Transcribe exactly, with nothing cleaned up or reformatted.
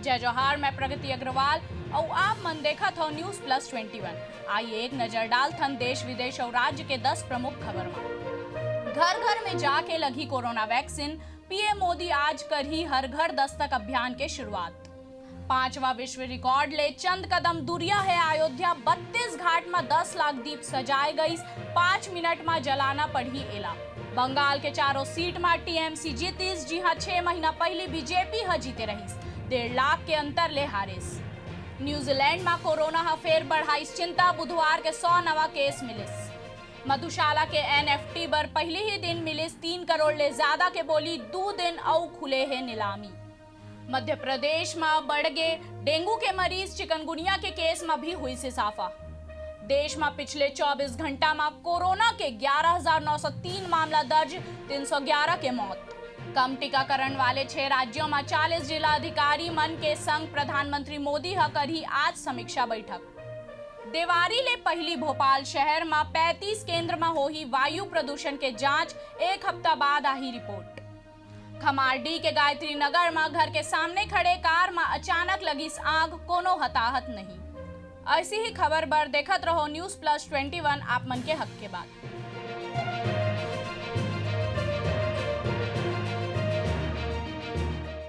जय जोहार, मैं प्रगति अग्रवाल अउ आप मन देखत हो News Plus Twenty One। आइए एक नजर डालथन देश विदेश अउ राज्य के दस प्रमुख खबर मा। घर घर में जाके लगही कोरोना वैक्सीन, पीएम मोदी आज करही हर घर दस्तक अभियान के शुरुआत। पांचवा विश्व रिकॉर्ड ले चंद कदम दूरिया हे अयोध्या, बत्तीस घाट मा दस लाख दीप सजाए गईस, पांच मिनट मा जलाना पड़ही एला। बंगाल के चारों सीट मा टीएमसी जीतिस, जिहां छह महीना पहिली बीजेपी ह जीते रहिस, डेढ़ लाख के अंतर ले हारिस। न्यूजीलैंड मा कोरोना ह फेर बढ़ाइस चिंता, बुधवार के सौ नवा केस मिलिस। मधुशाला के एनएफटी बर पहिली ही दिन मिलिस तीन करोड़ ले ज्यादा के बोली, दू दिन अउ खुले हे नीलामी। मध्य प्रदेश म बढ़ गे डेंगू के मरीज, चिकनगुनिया के केस म भी हुई से साफा। देश म पिछले चौबीस घंटा म कोरोना के ग्यारह हजार नौ सौ तीन मामला दर्ज, तीन सौ ग्यारह के मौत। कम टीकाकरण वाले छह राज्यों म चालीस जिला अधिकारी मन के संग प्रधानमंत्री मोदी ह करही आज समीक्षा बैठक। देवारी ले पहिली भोपाल शहर म पैंतीस केंद्र म होही वायु प्रदूषण के जांच, एक हफ्ता बाद आही रिपोर्ट। खमारडीह के गायत्री नगर म घर के सामने खड़े कार म अचानक लगिस आग, कोनो हताहत नहीं। ऐसी ही खबर बर देखत रहो News Plus Twenty One, आप मन के हक के बात।